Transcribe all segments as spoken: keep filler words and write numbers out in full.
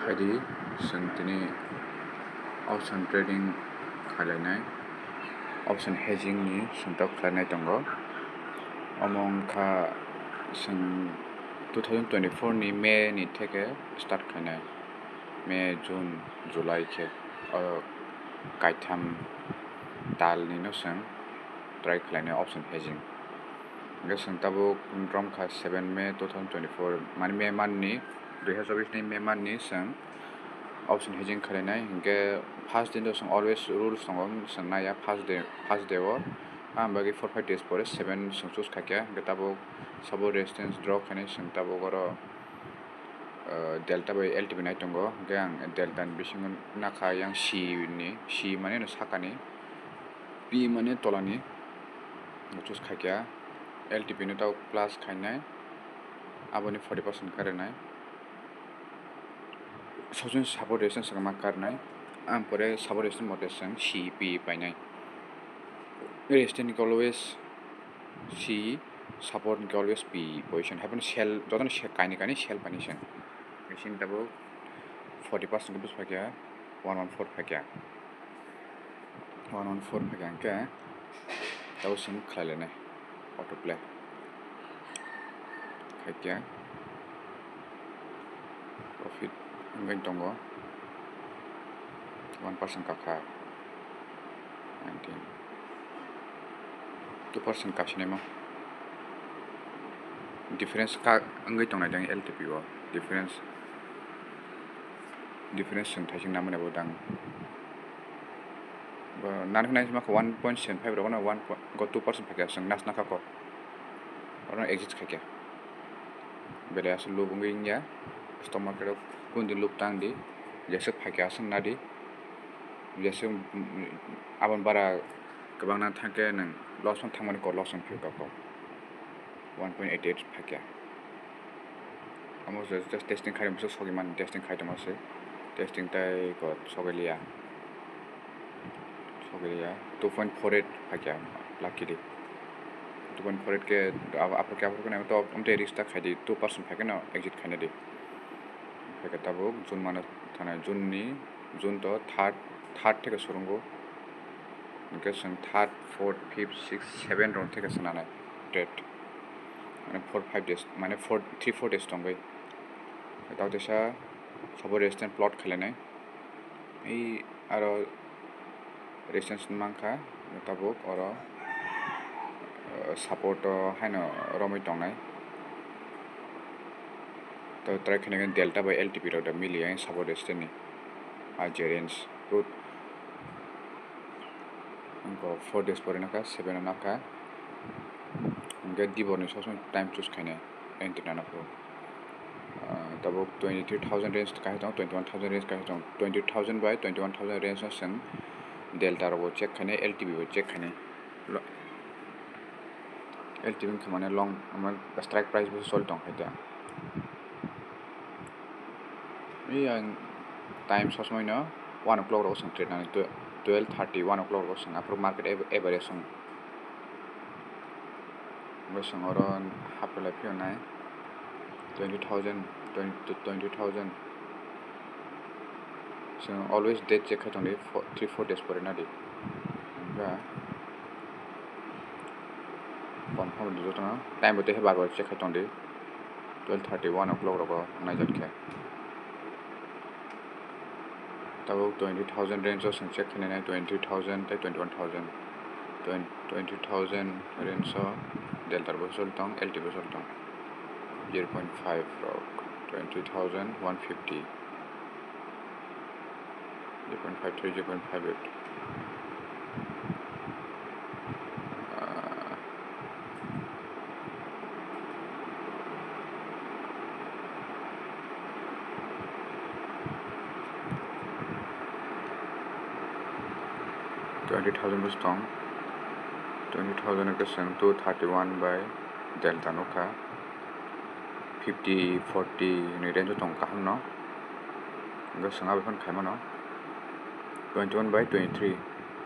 Haidi chwng tini option trading khlainai, option hedging ni chwng tok khlainai tongo. Omo wngkha chwng two thousand twenty-four ni May ni theke start khlainai, May, June, July khe o kaitham tal ni no chwng try khlainai option hedging. Hingke chwng tabuk romkha seven May two thousand twenty-four, mani May month ni, dui hazar chobbish ni May month ni chwng option hedging khlainai. Hingke first din o chwng always rules tongo, chwng naiya first day, first day o. Ang bagwi four five days pore seven chwng choose khaikha, hingke tabuk sabo resistance draw khainai chwng tabuk oro, ah, delta bai L T P nai tongo, hingke ang delta ni bisingo nakha yang C ni, C mane no sakani, P mane tolani, choose khaikha, L T P no tabuk plus khainai, aboni forty percent karinai. Sojoni support resistance ma karnai, ang pore support resistance mote chwng C P painai. Resistance ni always C, support ni always P position. Haibano sell, jotono sell kaini kaini sell painai chwng. Machine tabuk forty percent bwswk phaikha, one one four phaikha. One one four phaikha hingke tabuk chwng khlai lainai auto play khaikha, profit wngwi tongo, one percent kakha, nineteen, two percent kasinaima difference ka wngwi tongnai jang L T P o difference. Difference chwng thaising namani bo dang. Bo nani nai ma kho one point seven five rok no one po-, go two percent phaikha chwng nas nakha kho. Oro exit khaikha. Belai aswk loop wngwi wngya. Stock market o kundi loop tang di. Jeswk phaikha aswk nadi. Jeswk, mm, aboni bara kwbangna thangkhe nwng loss no thangmani kok loss wng phirkha kho. One point eight eight phaikha. Omo se just testing khai tongma se sogwi mani, testing khai tongma se, testing tei kok sogwi liya, sogwi liya, two point four eight phaikha luckily. Two point four eight khe abo, aphuru khe, aphuru khe nai to, omtwi risk ta khai di, two percent phaikhe no exit khaina di. Phaikhe tabuk June mano thana, June ni, June to third, third theke surungo. Hingke chwng third, fourth, fifth, sixth, seven round theke swnanai trade. Mane four, five days, mane four, three, four days tongwi. Tao teisa sabo resistance plot khainai. Ei aro resistance mankha tabuk oro, eh, support o haino romwi tongnai. To try khainai delta bai L T P rok da mili yang support resistance ni. A je range. Good. Wngkha four days pore nakha, seven o nakha. Hingke dibor ni sob somoi time choose khainai entry nana phuru. Ah, tabuk twenty three thousand range kaisa tongo, twenty one thousand range kaisa tongo, twenty thousand bai twenty one thousand range no chwng delta rok bo check khainai, L T P bo check khainai. Lo-, L T P wngkha mane long, ama strike price bo choli tong kha da. Eyang time sob somoi no one o'clock rogo chwng trade nani, twe-, twelve thirty, one o'clock rogo chwng aphuru market av-, average chwng. Bo chwng oro hap lai phiyonai twenty thousand, twenty, twenty thousand. Chwng always date check khai tongdi, four, three, four days pore nadi. Ba confirm di jotono time bo tei bar bar check khai tongdi. Twelve thirty, one o'clock rogo naijak khe. Tabuk twenty thousand range o chwng check khainai, twenty thousand tei twenty one thousand. Twen-, twenty thousand range o delta bo choli tong, L T bo choli tong. Zero point five rok, twenty thousand one fifty. Zero point five three, zero point five eight. Ah. Twenty thousand bwswk tong. Twenty thousand khe chwng two thirty one bai delta nukha. Fifty, forty ni range o tong kaham no. Hwnkhe chwng abo phano khai mano. Twenty one by twenty three,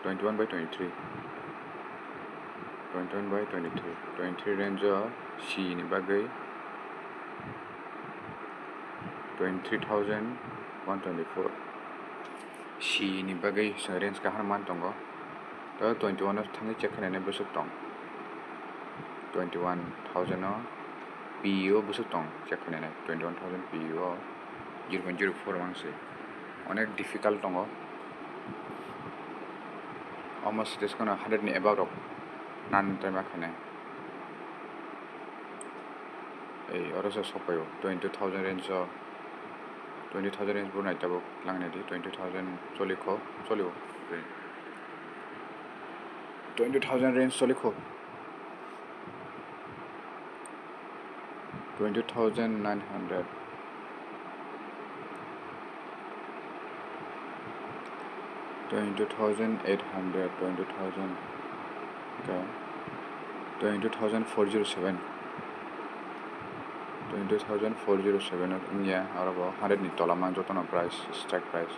twenty one by twenty three, twenty one by twenty three, twenty three range o C ni bagwi twenty three thousand One twenty-four. C ni bagwi chwng range kaham man tongo. To twenty-one o thangwi check khainani bwswk tong. Twenty-one thousand o P E o bwswk tong check khainani. Twenty-one thousand P E o zero point zero four wngse. Onek difficult tongo. Almost stage kono hundred ni above rok nan tei ma khainai. Ei, oro se sopaio, twenty thousand range o, twenty thousand range bo nai tabuk langni di, twenty thousand choli kho, choli o. Twenty thousand range choli kho. Twenty thousand nine hundred. Twenty thousand eight hundred, twenty thousand, okay, twenty thousand four zero seven, twenty thousand four zero seven wngya, aro bo hundred ni tola man jotono price, strike price.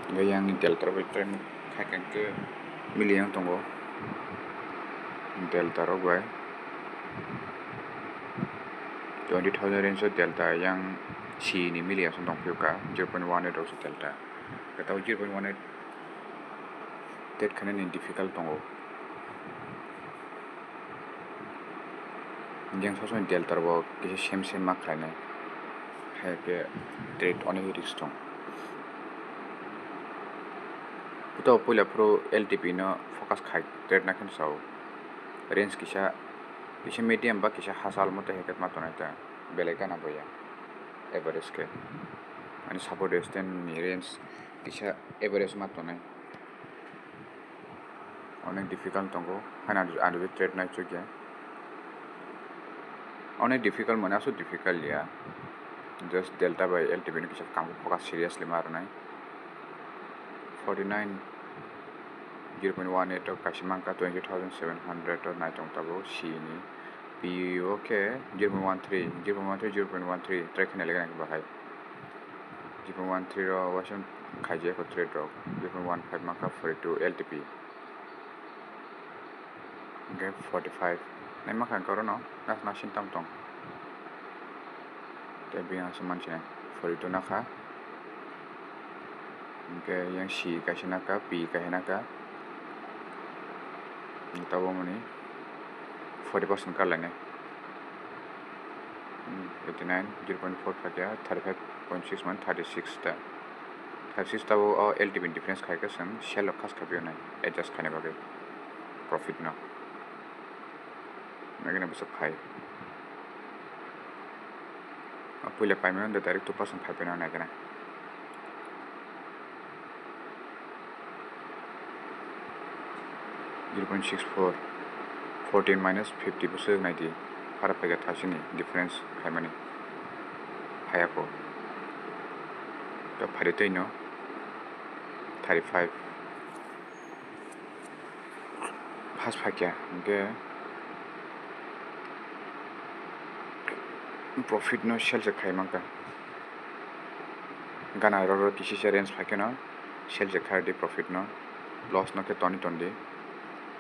Hingke yang delta rok bai tei khaikhe mili yang tongo, delta rok bai twenty thousand range o delta yang C ni mili aswk tongphio kha, zero point one eight rok se delta, khe tabuk zero point one eight trade khainani difficult tongo. Jeng sosoni delta rok bo kisa same same ma khlainai, hai khe trade onek risk tong. Puto puila phuru L T P no focus khai trade na khe sao, range kisa, kisa medium ba kisa hachal mote hai khe ma tongnai ta, belai gana boya average khe, ani support resistance ni range kisa average ma tongnai. Onek difficult tongo, haino ang, ang trade nai chukya. Onek difficult mane aswk difficult ya, just delta bai L T P no kisa kaham focus seriously ma rwnai. Forty nine, zero point one eight o kaisa mankha, twenty thousand seven hundred o nai tong tabuk C ni. P O khe zero point one three, zero point one three, zero point one three, try khaina lega nai bahai. Zero point one three rok waisa khaijak kho trade rok, zero point one five mankha forty two L T P. Hingke forty five nai mankha hingke oro no nas nas sini tam tong. Tei bini aswk manse forty two nakha. Hingke yang C kaisa nakha, P kaisa nakha. Tabuk mani forty percent kar lainai. Eighty nine, zero point four khaikhe thirty five point six mane thirty six ta. Thirty six tabuk o L T P ni difference khaikhe chwng sell rok khas khaiphi nai adjust khaina bagwi profit no. Nagina bwswk phai. O puila paimani direct two percent phai paina naikhe na. Zero point six four, fourteen minus fifty bwswk naidi. Phara phaikha thasini difference khaimani. Phaiya kho. To phari twi no thirty five. First phaikha, hingke profit no sell se khai mankha. Gana roro kisi se range phaikhe no sell se khai di profit no, loss no khe toni tondi.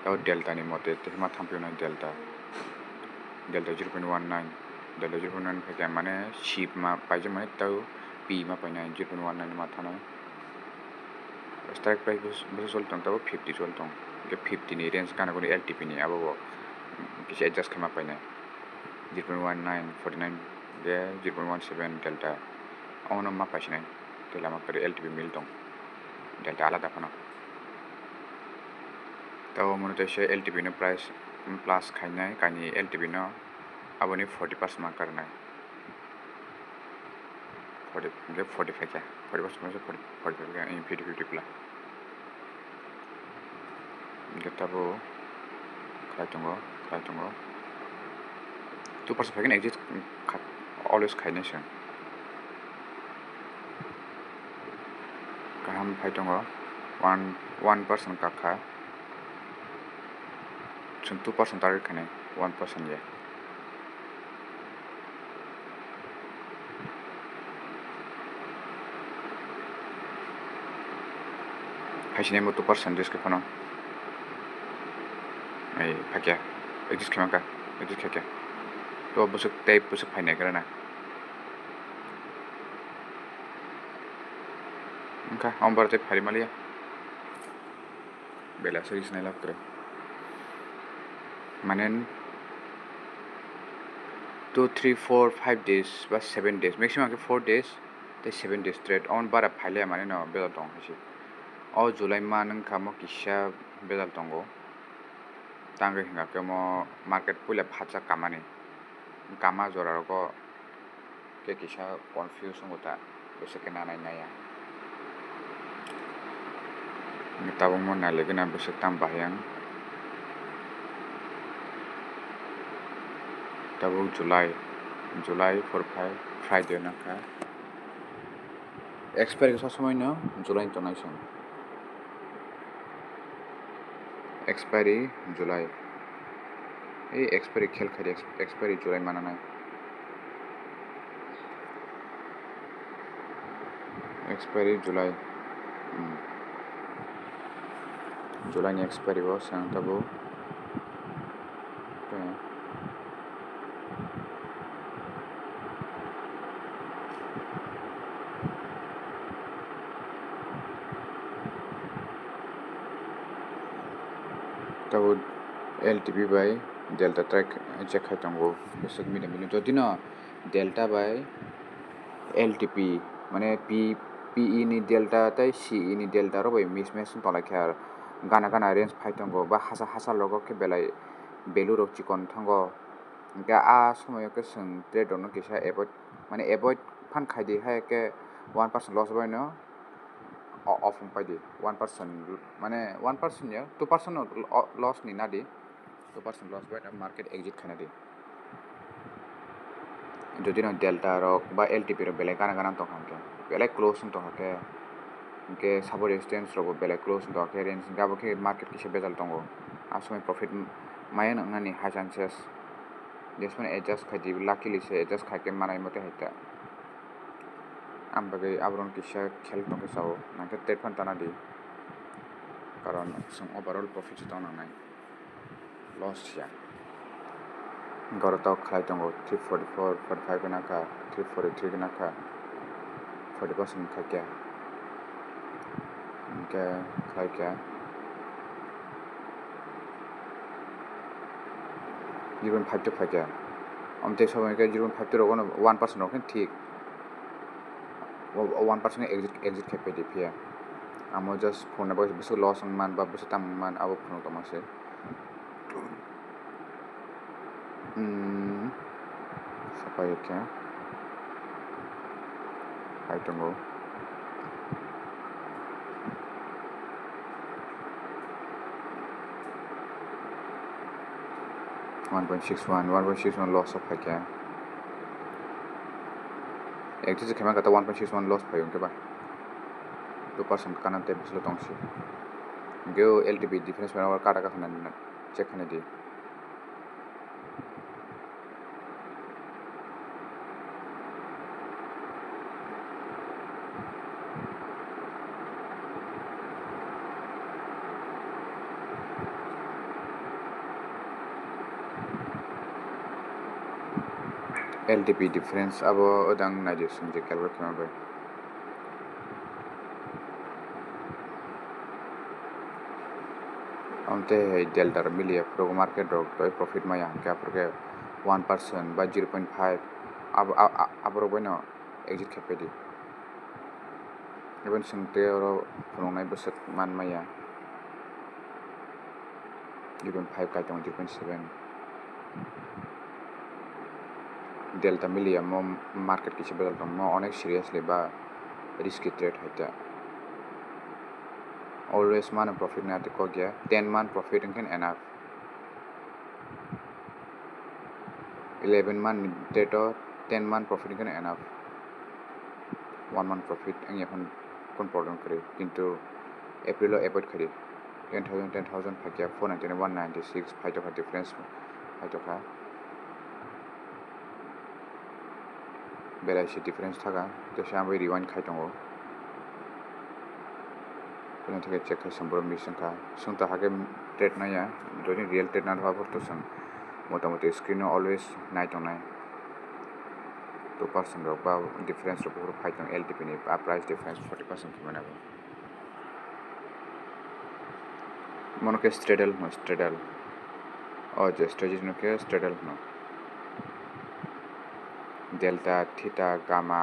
Tao delta ni mote tei ma thampio no delta, delta zero point one nine, delta zero point one nine phaikha mane sip ma paijak mane tao pi ma painai zero point one nine ma thanai. Strike price bwswk choli tong tabuk fifty choli tong. Hingke fifty ni range gana guni L T P ni abo bo kisa adjust khaima painai. Zero point one nine, forty nine, hingke zero point one seven delta. Omono ma paisinai. Tei lama kwrwi L T P mill tong. Delta alada phano. Tei omono teisa L T P no price plus khainai, kainwi L T P no aboni forty percent ma karnai. Forty, hingke forty five khe, forty percent, forty, forty five khe, fifty fifty pla. Hingke tabuk khlai tongo, khlai tongo. Two percent phai khe exit kha, always khainai se. Kaham phai tongo, one, one percent kakha. Chwng two percent target khainai, one percent ya. Hai sini mo two percent risk phano. Phakya, exit khe mankha, exit khaikha. To bwswk tei bwswk phainai kwrwna. Wngkha, omo tei phari maliya. Bela sori sinai lab kwrwi. Mane two, three, four, five days ba seven days, maximum khe four days tei seven days trade. Omo bara phailiya mane no bela tong hai se. O July ma nung kha mo kisa bela tongo. Tangwi hwnka khe omo market puila phatsa kamani, kama jora rogo khe kisa confuse wngo ta, bwswk khe nanai naiya. Tabukmo nailigwna bwswk tamo bahai ang. Tabuk July, July four five, Friday nangkha. Expiry khe sob somoi no July ni tongnai chwng. Expiry July. Ei expiry khel khai di, ex-, expiry July mananai. Expiry July. Hmm. July ni expiry bo chwng tabuk. Okay. Tabuk L T P bai delta track check khai tongo, bwswk mili mili. Jodi no delta bai L T P, mane P, P E ni delta tei C E ni delta rok bai mismatch wng tonglaikha. Gana gana range phai tongo, ba hachal hachal rogo khe belai value rok chikon thango. Hingkhe a somoyo khe chwng trade rokno kisa avoid, mane avoid phan khai di, hai khe one percent loss bai no o-, off wng pai di. One percent, mane one percent ya, two percent no lo-, loss ni na di. Two percent loss bai no market exit khaina di. Jodi no delta rok ba L T P rok belai gana gana tongkha hwnkhe, belai close wng tongkha khe, hwnkhe support resistance rok bo belai close wng tongkha khe, range hwnkhe abo khe market kisa bejal tongo. A somoi profit maya wngnani high chances. Jesmani adjust khai di, luckily se adjust khai khe manai mote hai ta. Ang bagwi aborok kisa khel tongkhe sao, nangkhe trade phan tana di, karon chwng overall profit se tong nangnai, loss ya. Goro tok khlai tongo, three forty four, forty five gana kha, three forty three gana kha, forty percent khaikhe. Hingkhe khlaikhe zero point five two phaikhe. Omo tei sobo hingkhe zero point five two rogo no one percent rok khe thik. O, o one percent khe exit, exit khe phaidi phiya. Amo just phunukna bagwi bwswk loss wng man ba bwswk tamo wng man abo phunuk tongma se. Hmm. Sapai khe. Hai tongo. One point six one, one point six one loss of phaikha. Actually khe man kata one point six one loss phai hwnkhe ba. Two percent kana tei bislo tongsi. Hwnkhe o L T P difference mana kata kha khana check khana di. L T P difference abo odang naidi swngjak calculate khaima bai. Amtwi hai delta rok miliya phuru market rok twi profit maya hwnkhe aphuru khe one percent ba zero point five abo, a-, a-, aborok baino exit khe phaidi. Even chwng tei oro phunuknai bwswk man maya. Zero point five kai tongo, zero point seven. Delta miliya mo market kisa bejal tongmo onek seriously ba risky trade hai ta. Always mano profit na ati kok ya, ten man profit wngkhe enough. Eleven man ni date o ten man profit wngkhe enough. One man profit wngya phano kun problem kwrwi, kintu April o avoid khaidi. Ten thousand, ten thousand phaikya, four ninety nine, one ninety six phaitokha difference, phaitokha. Belai se difference thaka, teisa ang bai rewind khai tongo. Nang theke check khai song borok missing kha. Song ta hake trade naya, jodi real trade na rwha borok to song motamoti screen o always nai tongnai. Two percent rok ba difference rok buphuru phai tong L T P ni, a price difference forty percent khe mane bo. Mono khe straddle hwno, straddle. O je strategy no khe straddle hwno. Delta, theta, gamma,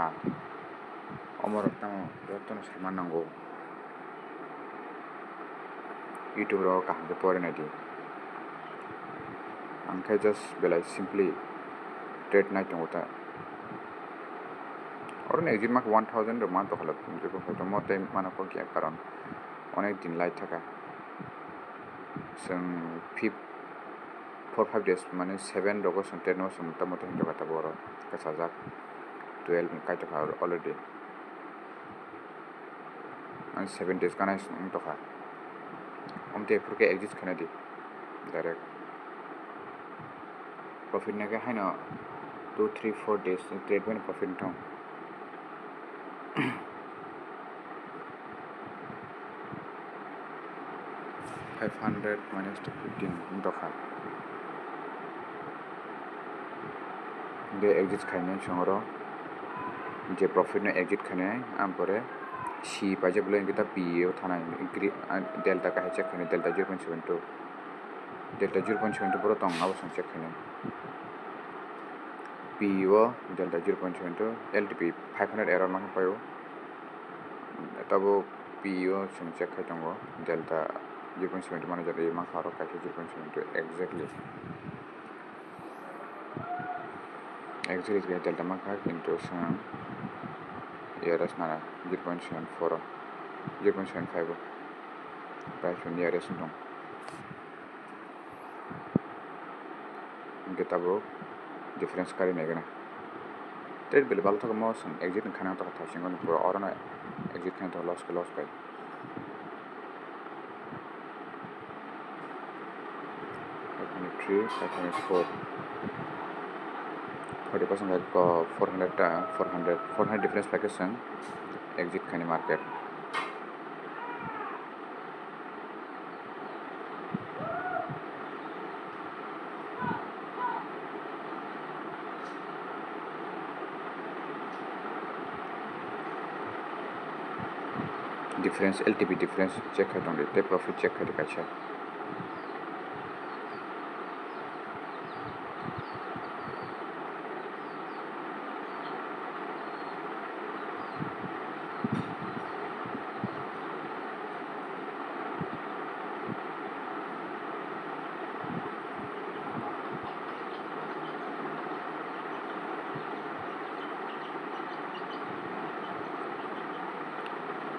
omorok tamo jotono sama nango. YouTube rogo kaham khe pore naidi. Ang khe just belai simply trade nai tongo ta. Oro ni exit mak one thousand rok man tokhala, tongmo tei mano kok ya, karon onek din lai thaka. Chwng fifth four five days, mane seven rogo chwng trade no chwng motamoti hinwi tokha tabuk oro kwchajak, twelve ni kaitokha already. Mane seven days gana wng tokha. Omtwi aphuru khe exit khaina di direct. Profit nai khe haino two three four days ni trade bai profit wng thung. Five hundred minus two fifteen wng tokha. Hingke exit khainai chwng oro je profit no exit khainai, ang pore C paijak bolai hingke ta P o thanai, delta kahai check khainai, delta zero point seven two, delta zero point seven two boro tong abo chwng check khainai. P o delta zero point seven two, L T P five hundred error ma khe paio. Tabuk P o chwng check khai tongo, delta zero point seven two manager ri mankha oro kaisa zero point seven two exactly. Exactly khe delta mankha, kintu chwng E R S nana zero point seven four o, zero point seven five o, price E R S wng tong. Hingke tabuk difference kari nai gana. Trade belai bal thok mo chwng exit wngkha nang tokha thai singoni pura oro no exit khe tokha loss khe loss bai. Five hundred three, five hundred four, forty percent bai ko four hundred ta, four hundred, four hundred difference bai khe chwng exit khaini market. Difference, L T P difference check khai tongdi, tei profit check khai di kaisa.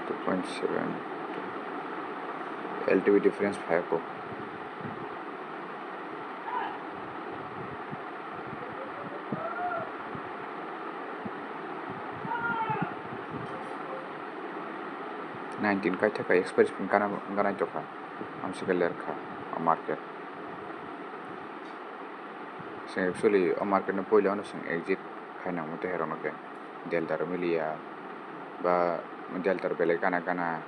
Two point seven. L T P difference five o. Nineteen kai thaka expiry gana, ganai tokha. Amsike lerkha o market. Chwng actually o market no puila no chwng exit khaina mute herokno khe delta rok miliya ba delta rok belai gana gana,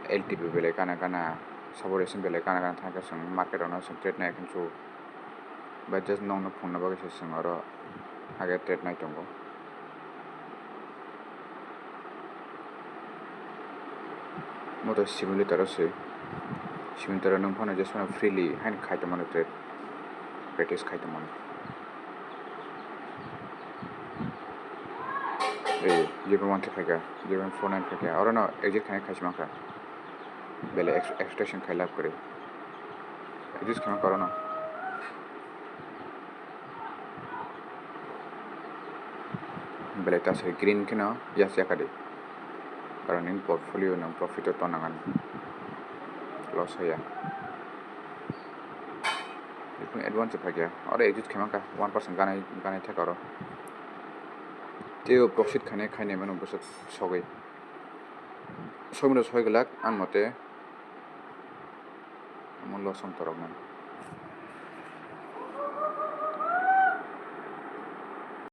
L T P belai gana gana, sabo rok belai gana gana thangkhe chwng market rokno chwng trade nai khe chu. Bai just nokno phunukna bagwi se chwng oro age trade nai tongo. Mo to simulator o se, simulator o nwng phano just phano freely haino khai tongmani trade, practice khai tongmani. Ei, zero point one three phaikha, zero point four nine phaikha, orono exit khainai khaisi mankha. Belai ex-, extraction khai lab kwrwi. Exit khaima korono. Belai ta se green kheno yes yakha di. Karon nini portfolio no profit o tonna ngan. Loss hoya. Iphung advance phaikha. Oro exit khaima kha one percent ganai, ganai thaka oro. Tei o profit khainai khainai mano bwswk sogwi. Soi mano soi glak, ang mote. Omo loss wng toroknai.